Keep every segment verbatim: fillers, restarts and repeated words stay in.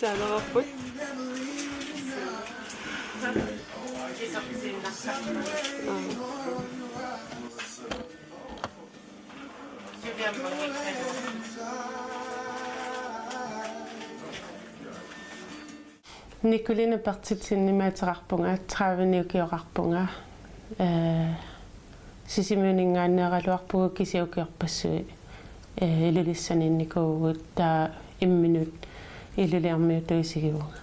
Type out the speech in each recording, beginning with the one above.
Saanerarput. Nicoline Berthelsenimik ateqarpunga, tredive-ni ukioqarpunga. Ee, Sisimiuninngaanneeraluarpugut, kisianni ukiorpassuit, ee, Ilulissaniinnikuuvugut, taava imminut Ilulissarmiutut isigivunga.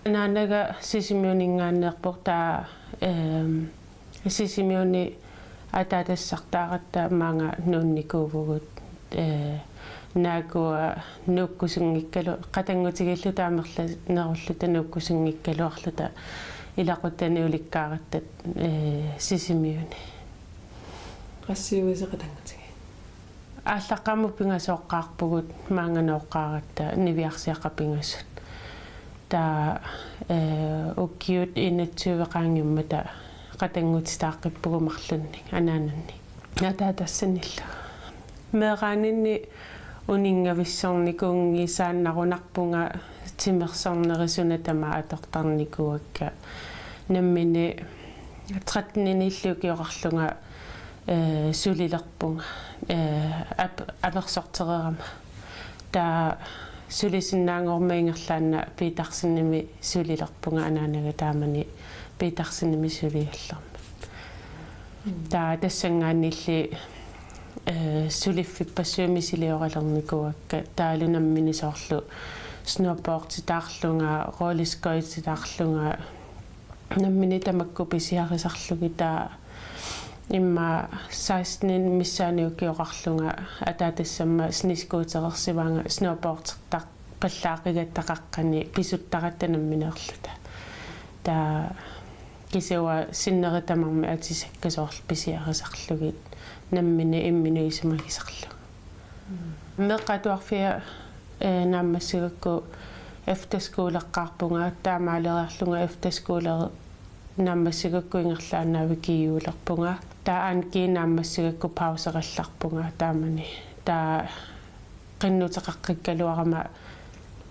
Anaanaga Sisimiuninngaanneerpoq, taava, ehm, Sisimiuni ataatassartaaratta maanga nuunnikuuvugut, ee, naakkua nuukkusunngikkalu-, qatanngutigiilluta amerlanerulluta nuukkusunngikkaluarluta ilaquttanik ulikkaaratta, ee, Sisimiuni. Qassiuisi qatanngutigiit? Aallaqqaammut pingasooqqaarpugut, maanga nooqqaaratta niviarsiaqqat pingasut. Taava, ee, ukiut enogtyve qaangiummata qatanngutitaaqqippugut marlunnik anaanannik ataatassanillu. Meeraaninni uninngavissornikuunngisaannarunarpunga, timersornerit suna tamaat atortarnikuuakka. Nammineq tretten-iniilli ukioqarlunga, ee, sulilerpunga, ee, ap-, apersortereerama. Taava sulisinnaanngormat ingerlaannaq Petersenimi sulilerpunga, anaanaga taamani Petersenimi suligallarmat. Taava tassanngaanniilli, ee, suliffippassuit misilioralernikuuakka, taavalu nammineq soorlu snowboarditaarlunga, rulleskøjtitaarlunga, nammineq tamakku pisiarisarlugit. Taava immaqa seksten-imi missaani ukioqarlunga ataatassamma snescooterersivunga, snowboardertarpallaaqigatta qaqqani pisuttaratta nammineerluta. Taava kisianni sinneri tamarmik atisakka soorlu pisiarisarlugit, nammineq imminut isumagisarlugu. Meeqqat atuarfiat, ee, naammassigakku efterskoleqqaarpunga, taamaaleriarlunga efterskoleri naammassigakku ingerlaannavik GU-lerpunga. Taava aana GU naammassigakku pauserallarpunga taamani. Taava qinnuteqaqqikkaluarama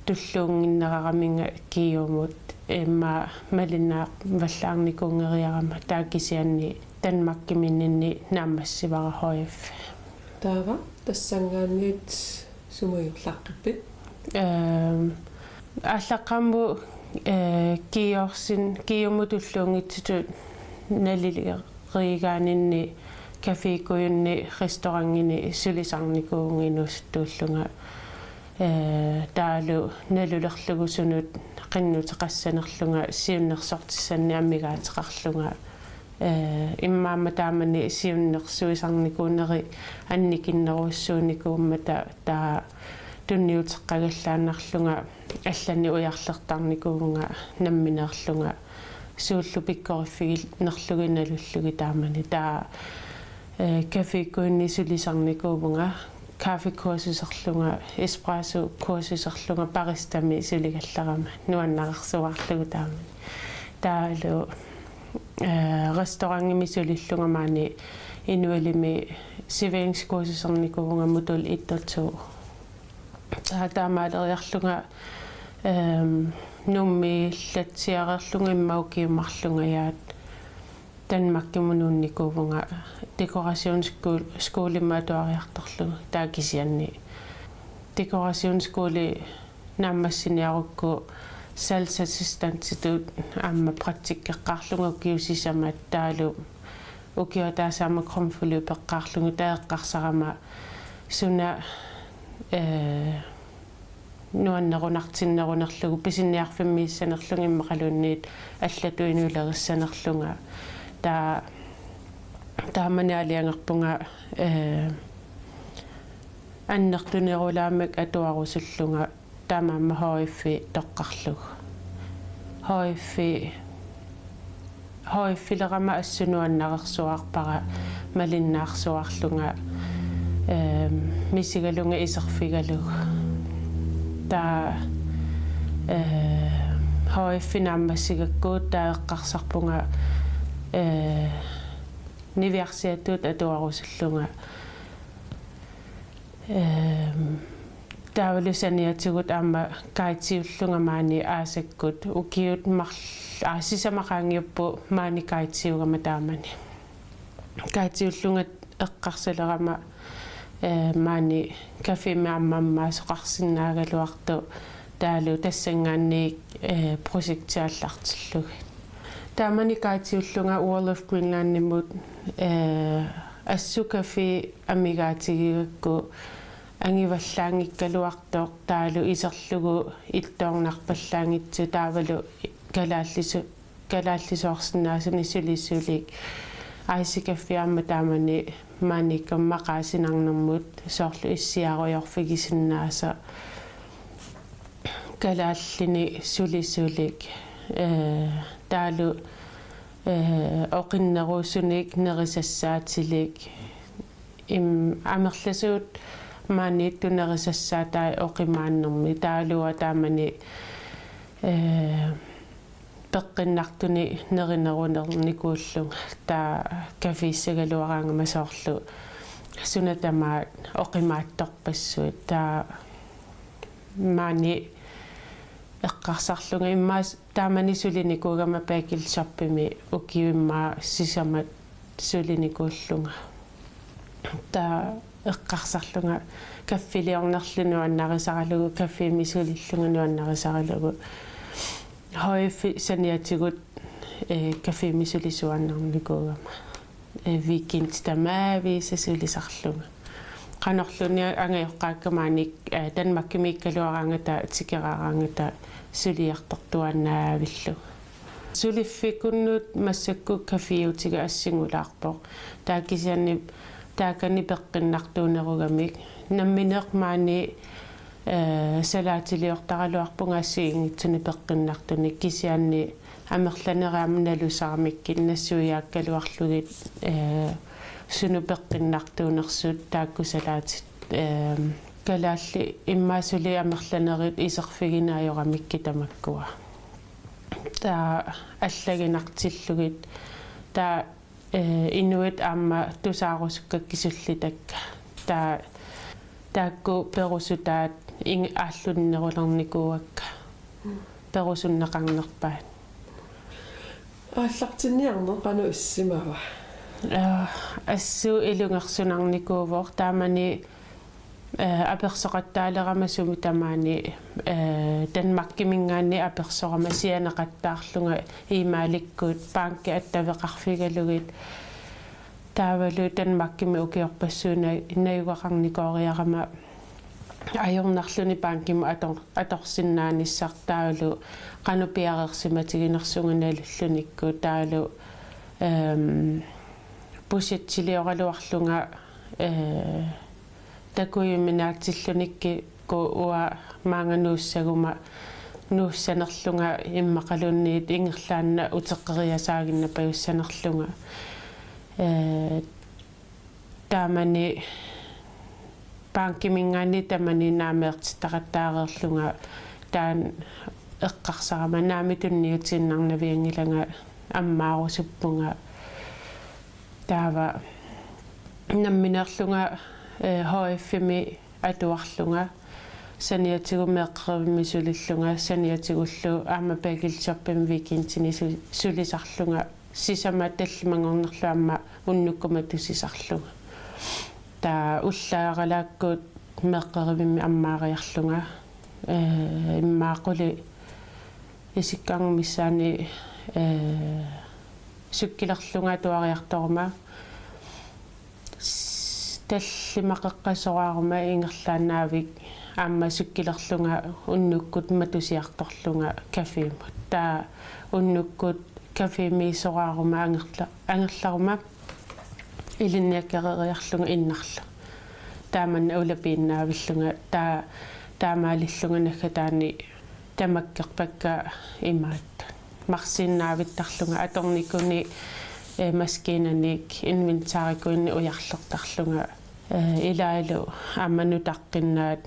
tulluunnginneraraminga GU-mut immaqa malinnaavallaarnikuunngeriarama, taava kisianni Danmarkimiinninni naammassivara HF. Taava tassanngaanniit sumut ingerlaqqippit? Ehm, aallaqqaammut, ee, GU-sin, GU-mut tulluunngitsutut naliliigaanninni Café Kujuni restaurantini sulisarnikuuvunga inuusuttuullunga. Ee, taavalu nalulerlugu sunut qinnuteqassanerlunga siunnersortissannik amigaateqarlunga. Ee, immaqa aamma taamani siunnersuisarnikuuneri annikinnerujussuunikuummata, taava tunniuteqqagallaannarlunga allanik ujarlertarnikuuvunga nammineerlunga, suullu pikkoriffiginerlugit nalullugit taamani. Taava, ee, Café Kujuni sulisarnikuuvunga, kaffekursuserlunga, espressokursuserlunga, baristamik suligallarama nuannarersuarlugu taamani. Taavalu, ee, restaurantimi sulillunga maani Inuilimi serveringskursusernikuuvunga modul et og to. Taava taamaaleriarlunga, ehm, Nuummiillatsiareerlunga immaqa ukiut marlungajaat Danmarkimut nuunnikuuvunga dekorationsskol-, skolimut atuariartorlunga, taava kisianni dekorationsskoli naammassiniarukku salgsassistentitut aamma praktikkeqqaarlunga ukiut sisamat, taavalu ukioq ataaseq aamma grundforløbeqqaarlunga, taava eqqarsarama suna, ee, nuannerunartinnerunerlugu pisiniarfimmiissanerlunga immaqaluunniit allatut inulerissanerlunga. Taava taamani aalajangerpunga, ee, annertunerulaammik atuarusullunga, taamaammat HF-i toqqarlugu. HF-i, HF-ilerama assut nuannareersuarpara malinnaarsuarlunga, ehm, misigalunga iserfigalugu. Taava, ehm, HF-i naammassigakku taava eqqarsarpunga, ee, niviarsiattut atuarusullunga. Ehm, Taavalu saniatigut aamma guidiullunga maani aasakkut ukiut marl-, aa, sisamat qaangiupput maani guidiugama taamani. Guidiullunga eqqarsalerama, eh, maani cafémi aamma ammaasoqarsinnaagaluartoq taavalu tassanngaanniit, eh, projekti aallartillugit. Taamani guidiullunga Wall of Greenlandimut, eh, assut café amigaatigigakku angivallaanngikkaluartoq taavalu iserlugu illoornarpallaanngitsoq taavalu kalaallisu-, kalaallisuarsinnaasunik sulisulik. Icy Café aamma taamani maaniikkama maqaasinarnermut soorlu issiarujoorfigisinnaasoq kalaallinik sulisulik. Eh, taavalu, eh, oqinnerusunik nerisassaatilik. Im-, amerlasuut maaniittut nerisassaataat oqimaannermi taavalu taamani, eh, peqqinnartunik nerinerunernikuullunga taava caféssagaluaraangama soorlu suna tamaat oqimaattorpassuit taava maani eqqarsarlunga immaqa s-, taamani sulinikuugama Bagel Shopimi ukiut immaqa sisamat sulinikuullunga. Taava eqqarsarlunga caffiliornerlu nuannarisaralugu, cafémi sulillunga nuannarisaralugu. H F saniatigut, eh, cafémi sulisuaannarnikuugama. Eh, weekendit tamaaviisa sulisarlunga. Qanorluunniit angajoqqaakka maani, eh, Danmarkimiikkaluaraangata tikeraaraangata suliartortuaannaavillugu. Suliffikkut massakkut caféutiga assinngulaarpoq. Taava kisianni taakani peqqinnartuunerugamik. Nammineq maani, eh, salaatiliortaraluarpunga assigiinngitsunik peqqinnartunik kisianni amerlanerit aamma nalusaramikkit nassuiaakkaluarlugit, eh, sunut peqqinnartuunersut taakku salaatit, eh, kalaallit immaqa suli amerlanerit iserfigineq ajoramikkit tamakkua. Taava allaginartillugit. Taava, eh, inuit aamma tusaarusukkakkit sullitakka. Taava taakku perusutaat ing-, aallunnerulernikuuakka. Perusunneqarnerpaat. Aallartinniarneq qanoq issimava? Eh, assut ilungersunarnikuuvoq taamani, eh, apersoqattaalerama sumi tamaani, eh, Danmarkiminngaanniit apersorama sianeqattaarlunga e-mailikkut banki attaveqarfigalugit. Taavalu Danmarkimi ukiorpassuit na-, najugaqarnikooriarama ajornarluni bankimut ator-, atorsinnaanissaq taavalu qanoq piareersimatiginersunga nalullunikku taavalu, ehm, budgetilioraluarlunga, eh, takujuminaatsillunikkit uanga maanga nuussaguma nuussanerlunga immaqaluunniit ingerlaannaq uteqqeriasaaginnapajussanerlunga. Eh, taamani bankiminngaanniit taamani naammagittaqattaareerlunga taanna eqqarsarama naamik tunniutiinnarnavianngilanga ammaarusuppunga. Taava nammineerlunga, eh, H F-imi atuarlunga saniatigut meeqqerivimmi sulillunga saniatigullu aamma Bagel Shopimi weekendini su-, sulisarlunga sisamat tallimanngornerlu aamma unnukkut matusisarlunga. Taava ullaaralaakkut meeqqerivimmi ammaariarlunga, eh, immaqa quli isikka missaani, eh, sukkilerlunga atuariartoruma. S-, tallimat qeqqasoraaruma ingerlaannavik aamma sukkilerlunga unnukkut matusiartorlunga cafémut. Taava unnukkut cafémiisoraaruma angerla-, angerlaruma ilinniakkereeriarlunga innarlunga. Taamanna ulapiinnaavillunga taa-, taamaalillunga naggataani tamakkerpakka imaattoq. Marsiinnaavittarlunga atornikuni, eh, maskiinanik inventarikuinni ujarlertarlunga, eh, ilaalu aamma nutaqqinnaat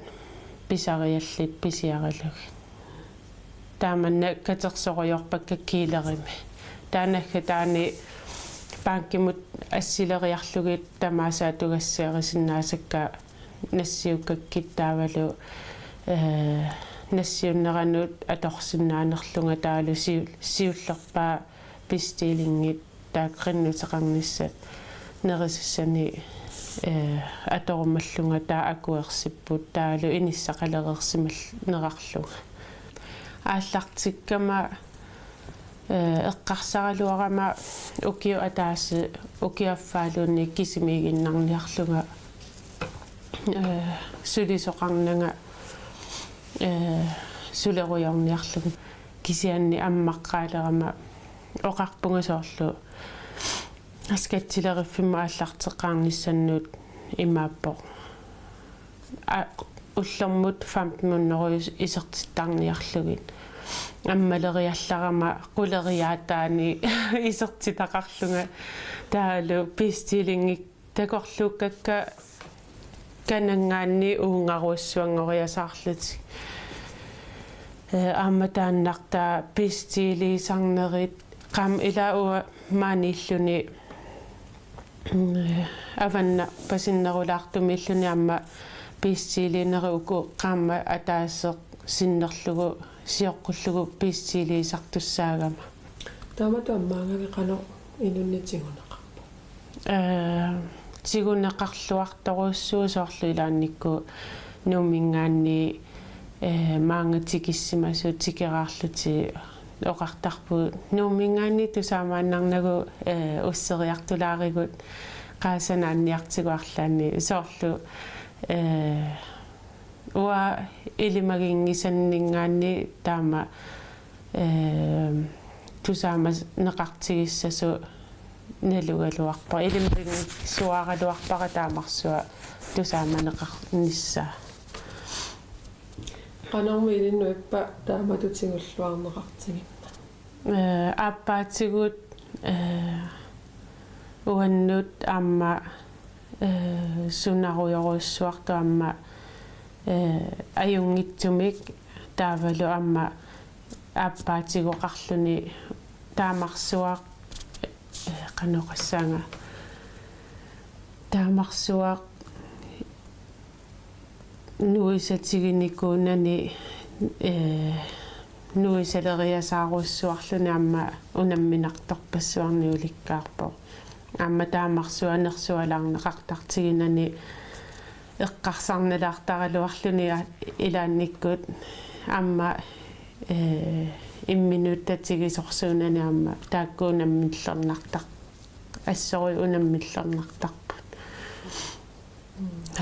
pisariallit pisiaralugit. Taamanna katersorujoorpakka kiilerimi. Taava naggataani bankimut assileriarlugit tamaasa atugassiarisinnaasakka nassiukkakkit taavalu, eh, nassiunneranut atorsinnaanerlunga taavalu siu-, siullerpaaq bestillingi taakku qinnuteqarnissat nerisassanik, eh, atorumallunga taava akuersipput taavalu inissaqalereersimallugu. Aallartikkama, eh, eqqarsaraluarama ukiup ataaseq ukiup affaaluunniit kisimiiginnarniarlunga, eh, sulisoqarnanga, eh, sulerujoorniarlunga. Kisianni ammaqqaalerama oqarpunga soorlu skattileriffimmi aallarteqqaarnissannut imaappoq. A-, ullormut femten hundrede is-, isertittarniarlugit. Ammaleriallarama quleriaataani isertitaqarlunga taavalu bestillingi takorluukkakka kananngaanniit uungarujussuanngoriasaarlutik. Eh, aamma taannartaa bestilliisarnerit qaam ilaa uanga maaniilluni, mm, avannaarpasinnerulaartumiilluni aamma bestilliinerit uku qaammat ataaseq sinnerlugu sioqqullugu bestilliisartussaagama. Taamatut ammaagavit qanoq inunnik tiguneqarpa? Eh, tiguneqarluartorujussuuvoq soorlu ilaannikkut Nuumminngaanniit, eh, maanga tikissimasut tikeraarlutik oqartarput Nuumminngaanniit tusaamaannarnagu, eh, usseriartulaarigut qaasanaanniartigu arlaanni soorlu, eh, uanga ilimaginngisanninngaanniit taama, eh, tusaamaneqartigissasut nalugaluarpara. Ilimaginngissuaraluarpara taamarsuaq tusaamaneqarnissaa. Qanormi ilinnut ippa taamatut tigulluarneqartigimmat? Eh, aappaatigut, eh, uannut aamma, eh, sunarujorujussuartut aamma, eh, ajunngitsumik taavalu aamma aappaatigoqarluni taamarsuaq, eh, qanoq oqassaanga, taamarsuaq nuisatiginikuunani, eh, nuisaleriasaarujussuarluni aamma unamminartorpassuarnik ulikkaarpoq. Aamma taamarsuaq nersualaarneqartartiginani eqqarsarnalaartaraluarluni a-, ilaannikkut aamma, eh, imminut tatigisorsuunani aamma taakku unammillernartar-, assorujuk unammillernartarput.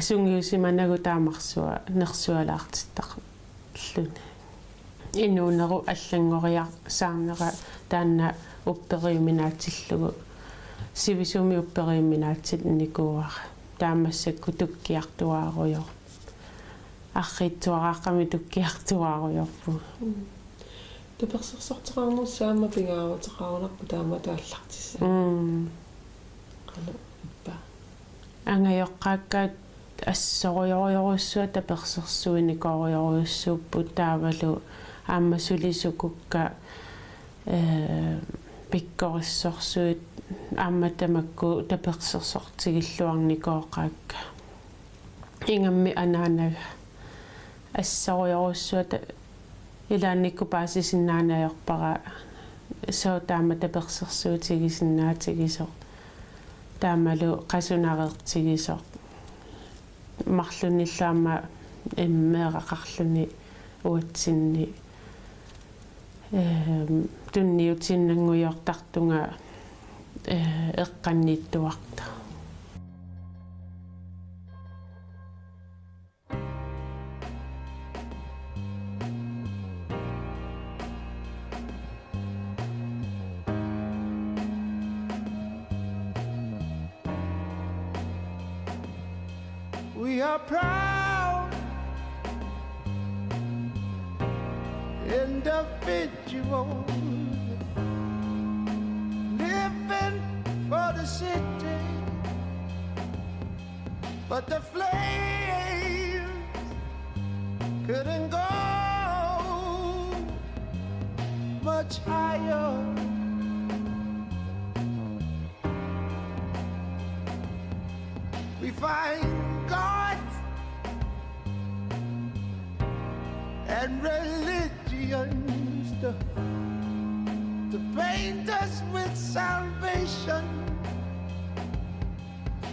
Sungiusimanagu taamarsuaq nersualaartittaqarluni. Inuunerup allanngoriasaarnera taanna upperiuminaatillugu. Sivisuumik upperiuminaatinnikuuara. Taava massakkut tukkiartuaarujoor-, arriitsuaraaqqamik tukkiartuaarujoorpugut. Mm. Tapersersorteqarnersi aamma pingaaruteqarunarpoq taamatut aallartissaaq. Mm. Qanoq ippa? Angajoqqaakkaat assorujorujorujussuaq tapersersuinikoorujorujussuupput taavalu aamma sulisukukka, eh, pikkorissorsuit aamma tamakku tapersersortigilluarnikooqaakka. Ingammik anaanaga assorujorujussuaq ta-, ilaannikkut paasisinnaanngajorpara sooq taama tapersersuutigisinnaatigisoq. Taamalu qasunareertigisoq. Marlunnillu aamma meeraqarluni uatsinni, ehm, tunniutiinnanngujoortartunga, eh, eqqanniittuartoq. We are proud individuals living for the city, but the flames couldn't go much higher. We find God And religions to, to paint us with salvation.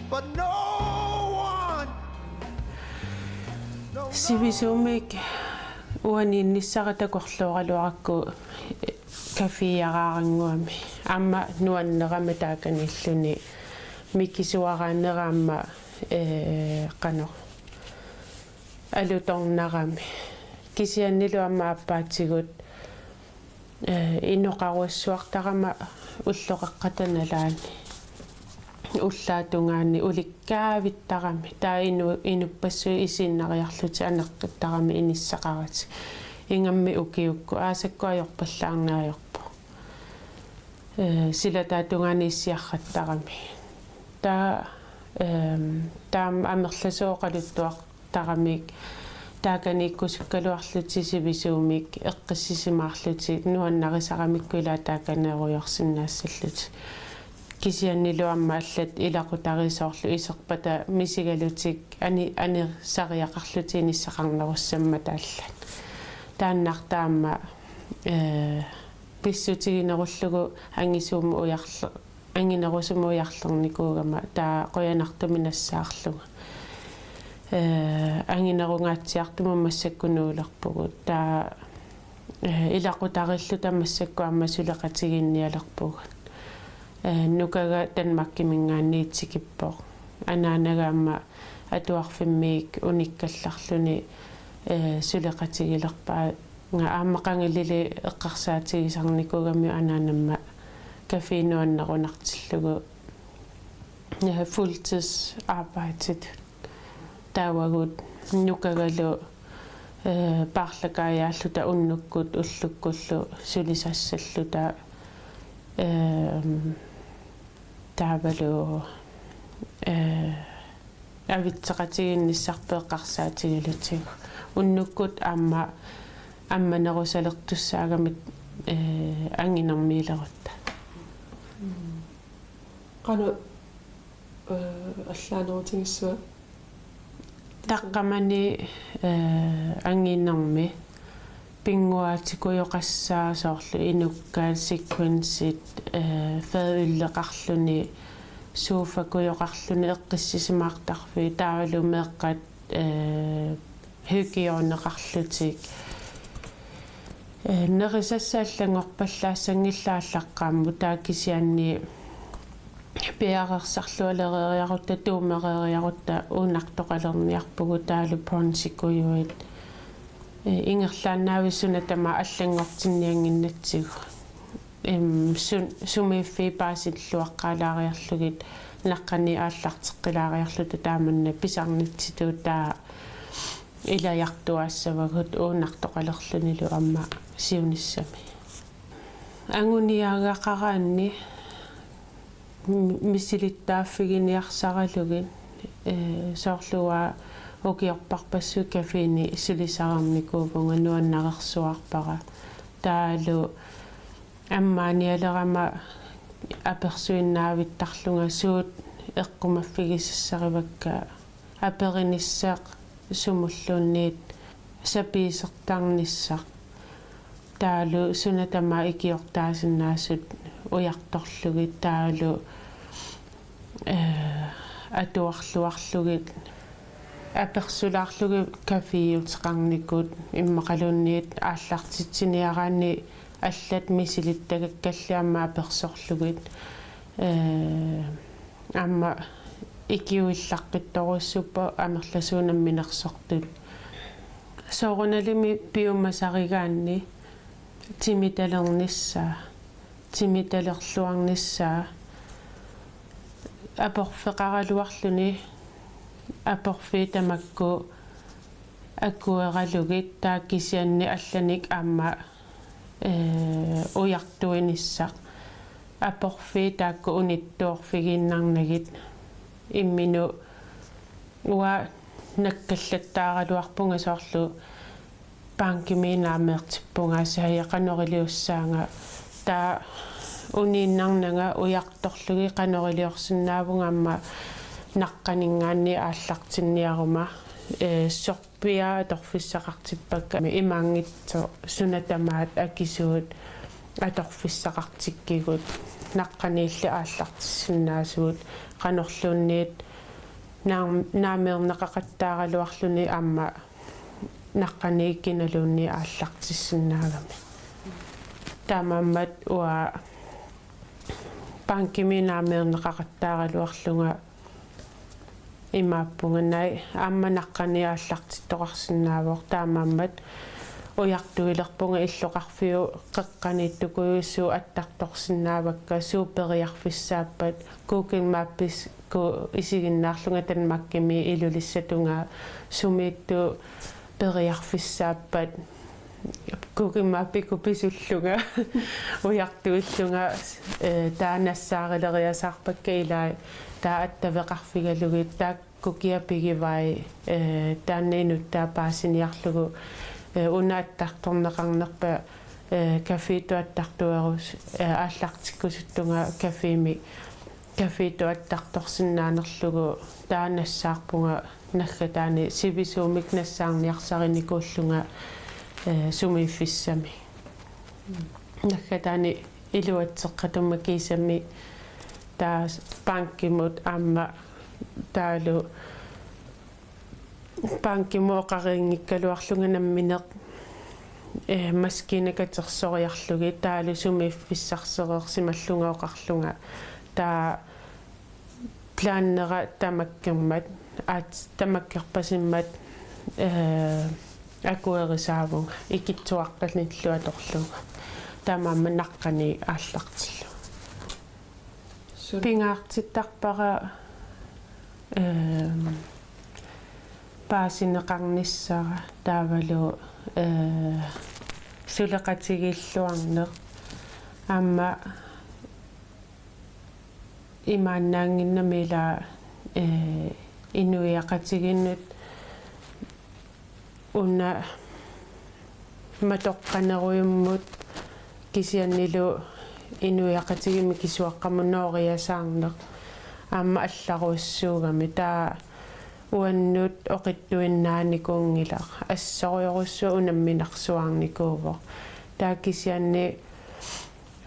But no one, no, no. Sivisuumik uaniinnissara takorlooraluarakku kaffeeraarannguami. Aamma nuannerami taakaniilluni mikisuaraannera aamma, ee, qanoq alutornarami. Kisiannilu aamma aappaatigut, ee, inoqarujussuartarama ulloqeqqata nalaani. Ullaap tungaani ulikkaavittarami. Taava inu-, inuppassuit isiinnariarlutik aneqqittarami inissaqaratik. Ingammik ukiukkut aasakkut ajorpallaarneq ajorpoq. Ee, silataap tungaani issiarrattarami. Taava, eem, taama amerlasuut oqaluttuartaramik taakaniikkusukkaluarlutik sivisuumik eqqissisimaarlutik nuannarisaramikku ilaa taakaneerujoorsinnaassallutik. Kisiannilu aamma allat ilaqutariit soorlu iserpata misigalutik ani-, anisariaqarlutik inissaqarnerussammata allat. Taannartaa aamma, ee, pissutiginerullugu angisuumik ujarle-, anginerusumik ujarlernikuugama taava qujanartumik nassaarlunga. Ee, anginerungaatsiartumut massakkut nuulerpugut. Taava, ee, ilaqutariilluta massakkut aamma suleqatigiinnialerpugut. Ee, nukaga Danmarkiminngaanniit tikippoq. Anaanaga aamma atuarfimmiit unikkallarluni, ee, suleqatigilerpaa-, nga aamma qangalili eqqarsaatigisarnikuugamiuk anaanama café nuannerunartillugu, ee, fuldtidsarbejde. Taavagut nukagalu, ee, paarlakaajaalluta unnukkut ullukkullu sulisassalluta, eem, taavalu, ee, avitseqatigiinnissarput eqqarsaatigalutigu. Unnukkut aamma ammanerusalertussaagamik, ee, anginermiilerutta. Qanoq, ee, allaanerutigissava? Taqqamani, ee, anginermi pinnguaatikujoqassaaq soorlu inukkat, sequensit, ee, fadølleqarluni, sofakujoqarluni eqqissisimaartarfiit taavalu meeqqat, ee, hygieneqarlutik. Ee, nerisassat allanngorpallaassanngillat aallaqqaammut, taava kisianni piareersarlualereeriarutta, tuumereeriarutta uunartoqalerniarpugut taavalu bronzekujuit. Ee, ingerlaannavissuna tamaat allanngortinniannginnatsigu. Em, sun-, sumiiffiit paasilluaqqaalaariarlugit, naqqani aallarteqqilaariarluta taamanna pisarnitsitut taava ilajartuaassavagut uunartoqalerlunilu aamma siunissami. Anguniagaqaraanni m-, misilittaaffiginiarsaralugit, ee, soorlu uanga ukiorparpassuit caféni sulisarnikuuvunga nuannarersuarpara. Taavalu ammaanialerama apersuinnaavittarlunga suut eqqumaffigisassarivakka, aperinissaq sumulluunniit sapiisertarnissaq. Taavalu suna tamaat ikiortaasinnaasut ujartorlugit taavalu, ee, atuarluarlugit, apersulaarlugit caféuteqarnikut immaqaluunniit aallartitsiniaraanni allat misilittagakkallit aamma apersorlugit, ee, aamma ikiuillaqqittorujussuupput amerlasuut namminersortut. Soorunalimi piumasarigaanni timitalernissaa, timitalerluarnissaa, aporfeqaraluarluni, aporfiit tamakku akueralugit, taava kisianni allanik aamma, ee, ujartuinissaq. Aporfiit taakku unittoorfigiinnarnagit imminut uanga nakkallattaaraluarpunga soorlu bankimi naammeertippunga aasiit qanoq iliussaanga, taava uniinnarnanga ujartorlugit qanoq iliorsinnaavunga aamma naqqaninngaanniit aallartinniaruma, Ee, sorpiaat atorfissaqartippakka imaanngitsoq suna tamaat akisuut atorfissaqartikkigut naqqaniilli aallartissinnaasugut qanorluunniit naam-, naammeerneqaqattaaraluarluni aamma naqqaniit kinaluunniit aallartissinnaagami. Taamaammat uanga bankimi naammeerneqaqattaaraluarlunga imaappunga naak aamma naqqaniit aallartittoqarsinnaavoq taamaammat ujartuilerpunga illoqarfiup qeqqaniittukujuit suut attartorsinnaavakka suut periarfissaappat Google Maps-ikkut isiginnaarlunga Danmarkimi Ilulissatungaa sumiittut periarfissaappat Google Mapikkut pisullunga ujartuillunga, ee, taava nassaarileriasaarpakka ilaa taava attaveqarfigalugit taakku kia pigivai, ee, taanna inuttaa paasiniarlugu, ee, una attartorneqarnerpa, ee, cafétut attartuerus-, ee, aallartikkusuttunga cafémik cafétut attartorsinnaanerlugu taava nassaarpunga naggataani sivisuumik nassaarniarsarinikuullunga, ee, sumiiffissamik. Naggataani iluatseqqatumma kiisami taava bankimut aamma taavalu bankimut oqariinngikkaluarlunga nammineq, ee, maskiinat katersoriarlugit taavalu sumiiffissarsereersimallunga oqarlunga taava planera tamakkermat, aat tamakkerpasimmat, ee, akuerisaavunga ikittuaqqanillu atorlunga. Taamaammat naqqaniit aallartillunga. Su- Pingaartittarpara, ehm, paasineqarnissara taavalu, ee, suleqatigiilluarneq aamma imaannaannginnami ilaa, ee, inuiaqatigiinnut una matoqqanerujummut kisiannilu inuiaqatigiit mikisuaqqamut nooriasaarneq aamma allarujussuugami taava uannut oqitsuinnaanikuunngilaq assorujorujussuaq unamminarsuarnikuuvoq. Taava kisianni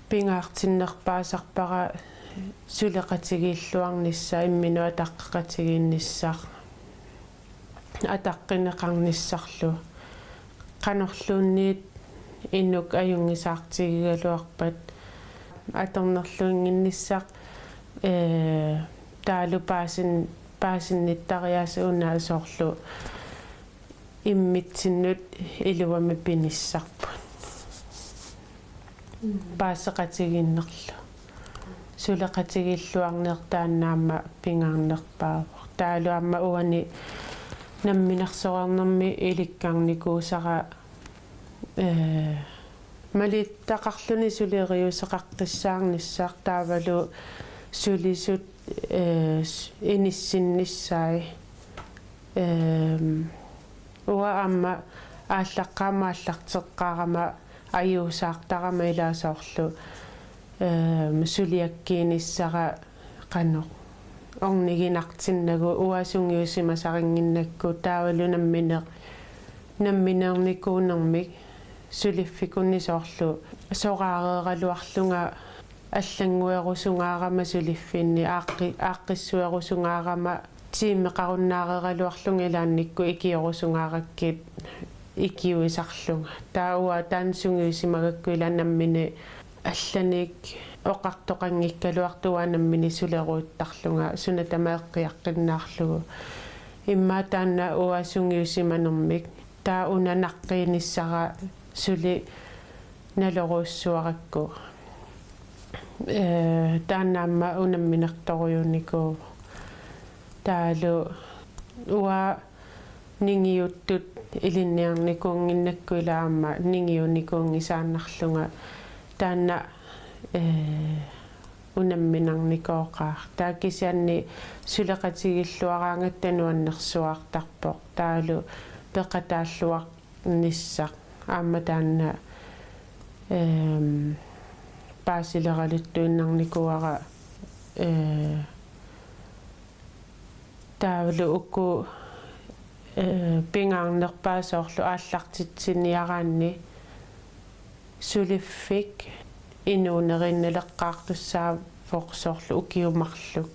pingaartinnerpaasarpara suleqatigiilluarnissaq imminut ataqqeqatigiinnissaq ataqqineqarnissarlu. Qanorluunniit inuk ajunngisaartigigaluarpat atornerluinnginnissaq, ee, taavalu paasin-, paasinnittariaaseq una soorlu immitsinnut iluamik pinissarput. Mm. Paaseqatigiinnerlu. Suleqatigiilluarneq taanna aamma pingaarnerpaavoq. Taavalu aamma uani namminersornermi ilikkarnikuusara, ee, malittaqarluni suleriuseqaqqissaarnissaq taavalu sulisut, ee, s-, inissinnissaat. Ehm, uanga aamma aallaqqaammut aallarteqqaarama ajuusaartarama ilaa soorlu, ehm, suliakkiinissara qanoq orniginartinnagu uanga sungiusimasarinnginnakku taavalu nammineq, nammineernikuunermik suliffikunni soorlu soraareeraluarlunga allannguerusungaarama suliffinni aaqqi-, aaqqissuerusungaarama tiimeqarunnaareeraluarlunga ilaannikkut ikiorusungaarakkit ikiuisarlunga. Taava uanga taanna sungiusimagakku ilaa nammineq allanik oqartoqanngikkaluartoq uanga nammineq suleruuttarlunga suna tamaat eqqiaqqinnaarlugu. Immaqa taanna uanga sungiusimanermik taava una naqqiinissara suli nalorujussuarakku. Ee, taanna aamma unamminertorujunikuuvoq. Taavalu uanga ningiuttut ilinniarnikuunnginnakku ilaa aamma ningiunikuunngisaannarlunga taanna, ee, unamminarnikooqaaq. Taava kisianni suleqatigiilluaraangatta nuannersuartarpoq. Taavalu peqataalluarnissaq aamma taanna, ehm, paasileraluttuinnarnikuuara, ee, taavalu uku Ee, pingaarnerpaaq soorlu aallartitsiniaraanni suliffik inuuneriinni naleqqaartussaavoq soorlu ukiut marluk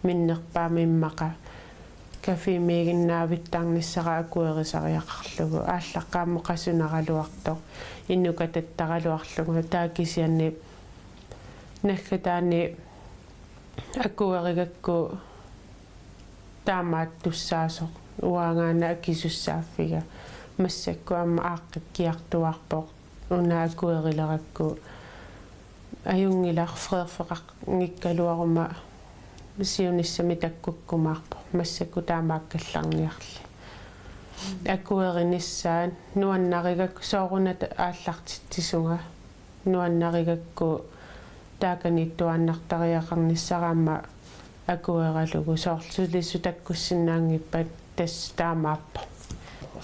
minnerpaamik immaqa cafémiiginnaavittarnissara akuerisariaqarlugu aallaqqaammut qasunaraluartoq inukatattaraluarlugu taava kisianni naggataani akuerigakku taamaattussaasoq uangaana akisussaaffiga massakkut aamma aaqqikkiartuaarpoq una akuerilerakku ajunngilaq freerfeqarnngikkaluaruma siunissami takkukkumaarpoq massakkut taamaakkallarniarli akuerinissaat nuannarigakku soorunami aallartitsisunga nuannarigakku taakaniittuaannartariaqarnissara aamma akueralugu soorlu sulisut takkussinnaanngippat tassa taamaappoq.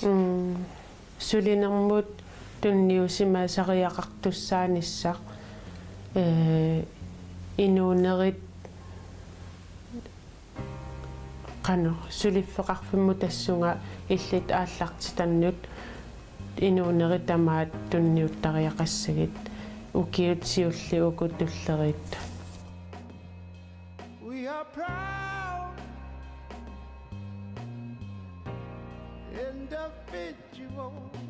Mm. Sulinermut tunniusimasariaqartussaanissaq ee inuunerit qanoq suliffeqarfimmut tassunga illit aallartitannut inuunerit tamaat tunniuttariaqassagit ukiut siulliit uku tulleriittut. We are proud individuals.